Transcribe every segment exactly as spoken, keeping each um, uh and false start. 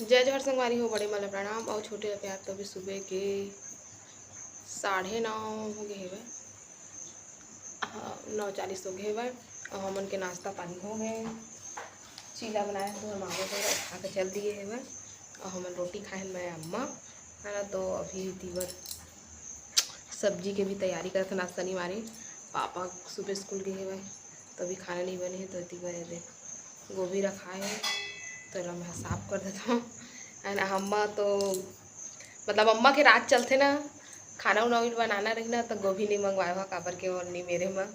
जय जोहार संगवारी हो, बड़े मन ल प्रणाम अउ छोटे ल प्यार। तो अभी सुबह के साढ़े नौ हो गए हवय, हाँ, नौ चालीस हो गए हवय। अउ हमन के नाश्ता पानी हो गए, चीला बनाए तो हम आगे खा के चल दिए हवय। अउ हमन रोटी खाए हन, मैं अम्मा, है ना। तो अभी तीबर सब्जी के भी तैयारी करत हन। आज शनिवार हे, पापा सुबह स्कूल गए हवय, तो अभी खाना नहीं बने हे, तो तीबर एदे गोभी रखाए हे, तो एला मैं साफ कर देता हूँ, है ना। अम्मा तो मतलब अम्मा के राज चलथे ना, खाना उना भी बनाना रही ना, तो गोभी नहीं मंगवाए हुआ, काबर के और नहीं मेरे में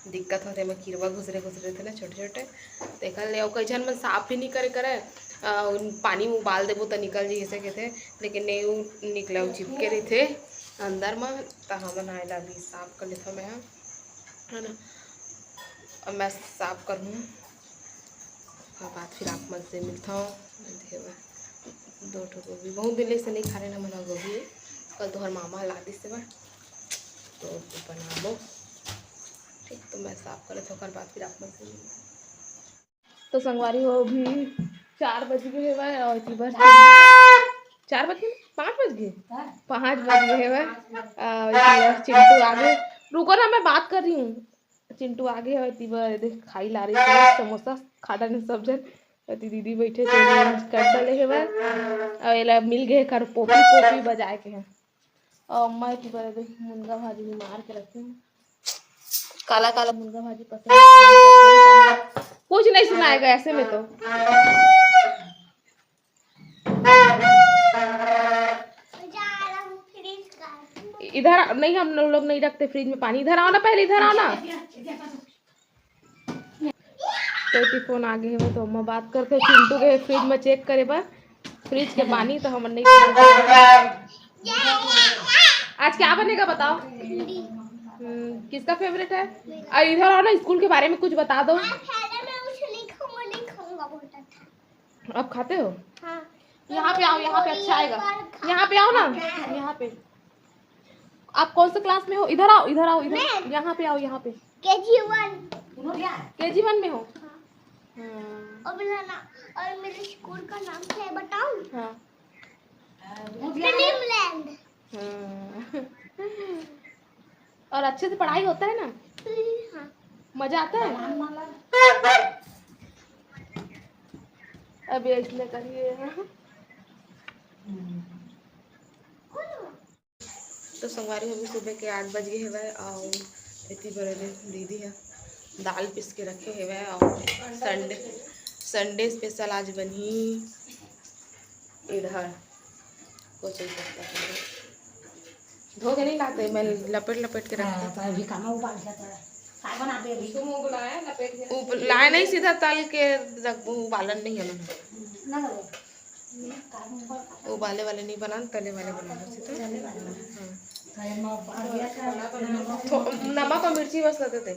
दिक्कत होथे, मैं किरवा घुसरे घुसरे थे ना छोटे छोटे, तो एकर ले अउ कई झन मन साफ भी नहीं करे करे, अ, उन पानी में उबाल देबो तो निकल जाई ऐसे कहथे, लेकिन नहीं, उ निकले, उ चिपके रहिथे अंदर में। तो हमन हा एला अभी साफ कर लेथव मैं हा, है ना। अब मैं साफ करहूँ, ओकर बाद फिर आप मन से मिलथव। देखो, दो ठो गोभी, बहुत दिन ले से नहीं खा रहे ना मन गोभी, कल तोहर मामा ला दिस बा, तो बनाबो। ठीक, तो मैं साफ कर लेथव, ओकर बाद फिर आप मन से मिलथव। तो संगवारी हो, अभी चार बज गए हवय अउ एती बर चार बज गए, पाँच बज गए, पाँच बज गए हवय। अउ एती बर चिंटू आ गए, रुको ना, मैं बात कर रही हूँ। चिंटू आ गए हवय, एती बर देख, खाई ला रही है समोसा, खा डारे सब झन। एती दीदी बैठे, तो कर डाले हवय। अउ एला मिल गए कर पोपी, पोपी बजाए के है। अउ अम्मा एती बर देख, मुनगा भाजी भी मार के रखे हैं। काला काला मुनगा भाजी पसंद है। कुछ नहीं सुनाएगा ऐसे में तो। इधर आ-, नहीं, हम लोग नहीं रखते फ्रिज में पानी। इधर आओ ना, पहले इधर आओ ना। तो एती फोन आ गए हवय, तो अम्मा बात करथे। चिंटू गए फ्रिज में चेक करे बर, फ्रिज के पानी तो हमन नहीं। आज क्या बनेगा बताओ? हम्म, किसका फेवरेट है? और इधर आओ ना, स्कूल के बारे में कुछ बता दो। मैं पहले मैं उसे नहीं खाऊंगा, नहीं खाऊंगा बोलता था। अब खाते हो? हाँ। यहाँ पे आओ, यहाँ पे अच्छा आएगा। यहाँ पे आओ ना, यहाँ पे। आप कौन से क्लास में हो? इधर आओ, इधर आओ, इधर। मैं? यहाँ पे आओ, यहाँ पे। केजी वन। केजी वन में हो? हाँ। हाँ। और मेरा ना, और मेरे स्कूल का नाम क्या है बताऊँ? हाँ। ड्रीमलैंड। हाँ। और अच्छे से पढ़ाई होता है ना? हाँ। मजा आता है? अभी इसने करिए। तो संगवारी हो, अभी सुबह के आठ बज गए हवय अउ एती बर दीदी ह दाल पीस के रखे हवय अउ संडे, संडे स्पेशल आज बनही इधर। कुछ नहीं करता है। धो के नहीं लाते, मैं लपेट लपेट के रखती हूँ। हाँ, तो अभी कहाँ उबाल जाता है? काय बनाबे अभी? तुम वो बुलाया, लपेट के। उब-, लाए नहीं, सीधा तल के रखबो, उबालन नहीं है मैंने। ना, ना, ना। उबाले वाले नहीं बनान, तले वाले बनान, सीधा। तले वाले। हाँ। तो ये मैं उबाल दिया था, नमक। थो-, नमक और मिर्ची बस लगे थे।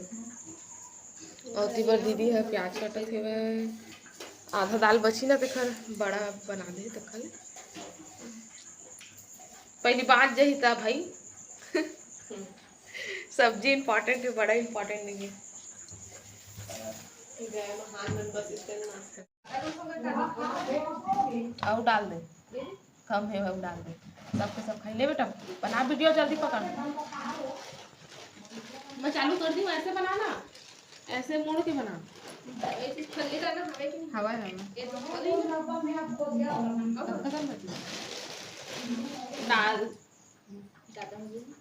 और एती बर दीदी ह प्याज काटत हेवय, आधा दाल बची ना, तेखर बड़ा बना दे, तेखर ले। पहली बात जही ता भाई। सब्जी इंपॉर्टेंट है, बड़ा इंपॉर्टेंट नहीं है। अउ डाल दे, कम है, अउ डाल दे। सबके सब खाई ले बेटा, बना वीडियो, जल्दी पकड़। मैं चालू कर दी हूँ, ऐसे बनाना, ऐसे मोड़ के बना। हवा है। खत्म कर दी। दाल।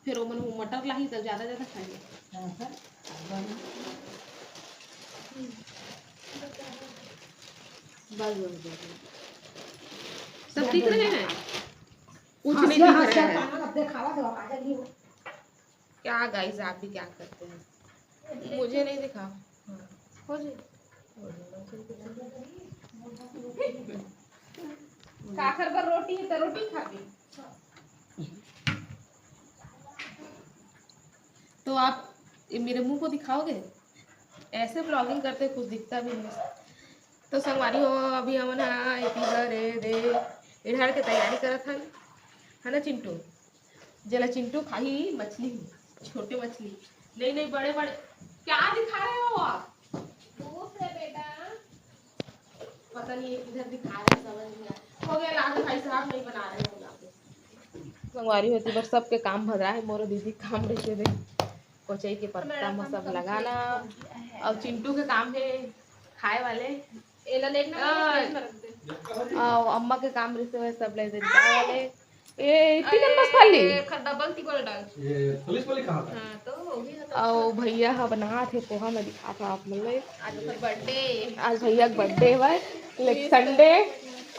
फिर ओमन वो मटर लाही त ज्यादा ज्यादा खाएंगे। बस, बस, बस, बस। सब दिख रहे हैं, कुछ नहीं दिख रहा है। क्या गाइस, आप भी क्या करते हैं, मुझे नहीं दिखा। हाँ। हो जी। काखर बर रोटी है तो रोटी खाबे। तो आप ये मेरे मुंह को दिखाओगे? ऐसे ब्लॉगिंग करते कुछ दिखता भी नहीं। तो संगवारी हो, अभी हमन हा एती बर ए दे इधर के तैयारी करत हन, है ना चिंटू? जेला चिंटू खाही मछली, छोटे मछली नहीं, नहीं, बड़े बड़े। क्या दिखा रहे हो आप? धूप है बेटा। पता नहीं ये किधर दिखा रहे, समझ नहीं आ रहा। हो गया, ला संगवारी हो, एती बर सबके काम भरा हे। मोर दीदी काम रहिथे दे, कोचई के पत्ता म सब लगाना, अउ चिंटू के काम हे खाए वाले, एला लेगना अउ अम्मा के काम रहिथे वह सब ले दे जाए वाले। ए, तीन नंबर फली। ए, खर डबल ती गोल डाल। ये पुलिस वाली कहाँ था? हाँ, तो वो भी है तो। अउ भैया ह बनात हे पोहा, मैं दिखात हूँ आप मन ले। आज ओकर बर्थडे। आज भैया के बर्थडे हवय, लेकिन संडे।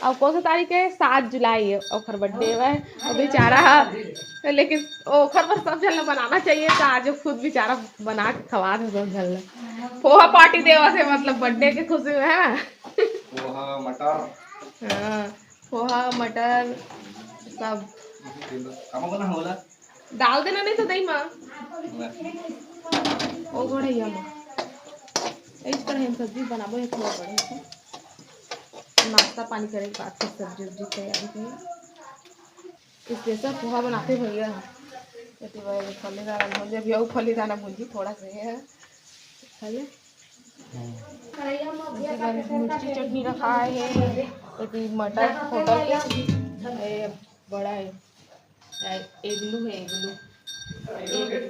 अउ कौन सा तारीख है? सात जुलाई है, ओकर बर्थडे हवय। अउ बेचारा ह, लेकिन ओकर बर सब झन ला बनाना चाहिए, तो आज वो खुद बेचारा बना के खवा दे सब झन ला। पोहा पार्टी देवा से, मतलब बर्थडे के खुशी में, है ना? पोहा, मटर। हाँ। पोहा, मटर, सब। कामा बना होला? डाल देना नहीं तो दही मा। ना। ओ घड़ैया मा। इस कढ़ाई में सब्जी बनाबो, ये थोड़ा बड़े से। नाश्ता पानी करे के बाद फिर सब्जी उब्जी तैयारी करी। स्पेशल पोहा बनाते भैया। एती भाई फली दाना भूंजी, अभी अउ फली दाना भूंजी थोड़ा से है। खा ले। हम्म। एती बर मिर्ची चटनी रखा है, एती मटर होटल के, ए, बड़ा है, ए, इग्लू है, इग्लू। एक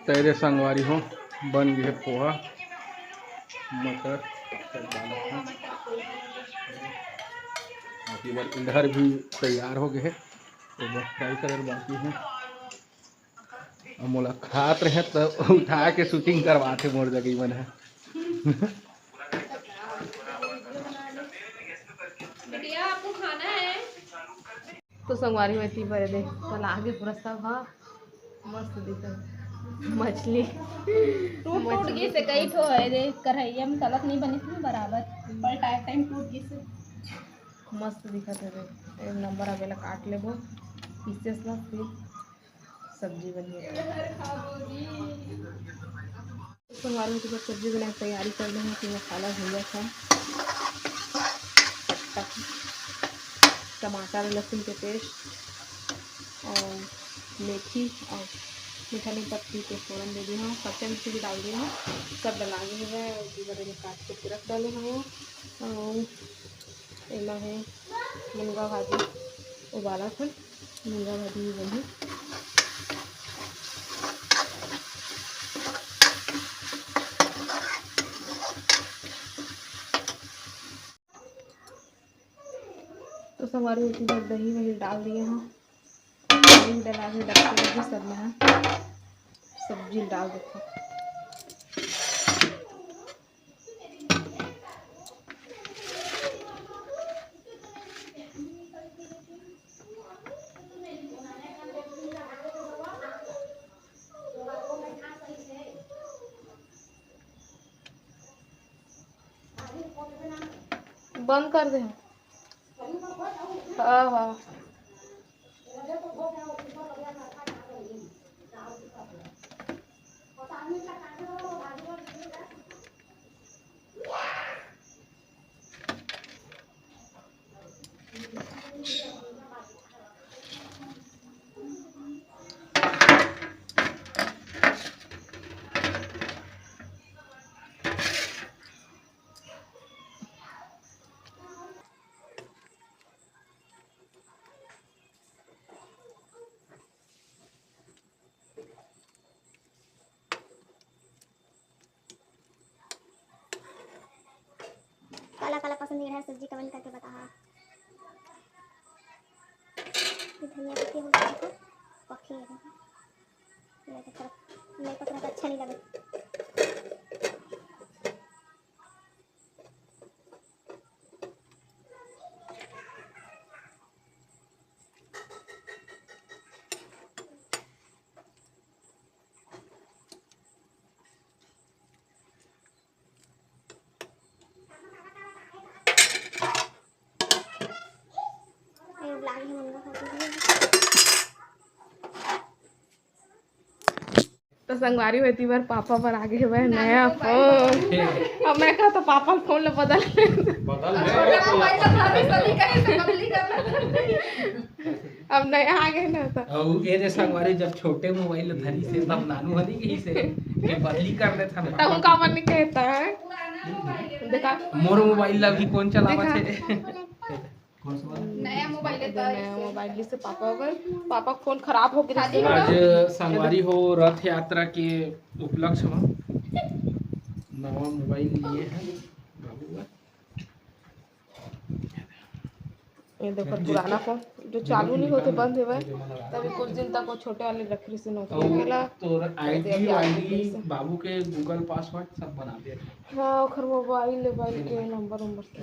तो एदे संगवारी हो, बन गे हे पोहा, मटर, सब डालत हन। अभी बर इधर भी तैयार हो गे हे, तो बस फ्राई करे बाकी है। अब मोला खात रहे त उठा के शूटिंग करवाथे मोर जगह मन ह। बिटिया, आपको खाना है? तो संगवारी हो, एती बर दे, कल आगे पूरा सब ह मस्त दिखत मछली। टूट, टूट मछली गिस हे, कई ठो है दे, कढ़ैया में तलत नहीं बनिस ना बराबर, पर टाइम टाइम टूट गिस हे। मस्त दिखत हे दे, एक नंबर। अब एला काट लेबो पीसेस ला, फिर सब्जी बनी। संगवारी हो, तो सब्जी बनाए के तैयारी कर रहे हैं कि मसाला भूंजा था, पत्ता, टमाटर, लहसुन के पेस्ट और मेथी और मीठा नीम पत्ती के फोरन दे दी हूँ, कच्चा मिर्ची भी डाल दी हूँ, सब डला गए हुए हैं। और इधर में काट के तुरंत डाले हुए हैं और एमा हे मुनगा भाजी, उबालत हन, मुनगा भाजी भी बनही। तो संगवारी हो, एती बर दही वही डाल दिए हन, दही डला के डबके लगी सब में हम सब्जी डाल देते। बंद कर दे। हाँ, हाँ। काला काला पसंद है सब्जी, कमेंट करके बताहा। ये धनिया पत्ती हो गया, देखो, पकी है, देखो। ये तो थोड़ा नहीं पकड़ा तो अच्छा नहीं लगे। तो संगवारी हो, एती बर पापा बर आगे हवय नया फोन। अब मैं कहा तो पापा फोन ले बदल ले। बदल ले। छोटा मोबाइल तो भाभी सभी कहे से बदली कर ले। अब नया आ गए ना तो। अउ ए दे संगवारी, जब छोटे मोबाइल धरी से तब नानू हनी कही से के बदली कर देत हन। तब का मन नहीं कहता है। पुराना मोबाइल है। देखा। मोर मोबाइल ला भी कौन चलावत देखा। है? नया मोबाइल लेता है, नया मोबाइल से पापा हो गए, पापा के फोन खराब हो गया। आज संगवारी हो रथ यात्रा के उपलक्ष्य में नवा मोबाइल लिए हैं बाबू। ये देखो पुराना फोन जो चालू नहीं होते, बंद हुआ है, तभी कुछ दिन तक वो छोटे वाले रख रही से नोकिया वाला। तो आईडी वाईडी बाबू के गूगल पासवर्ड सब बना दे। हाँ, ओखर मोबाइल मोबाइल के नंबर उम्बर सब।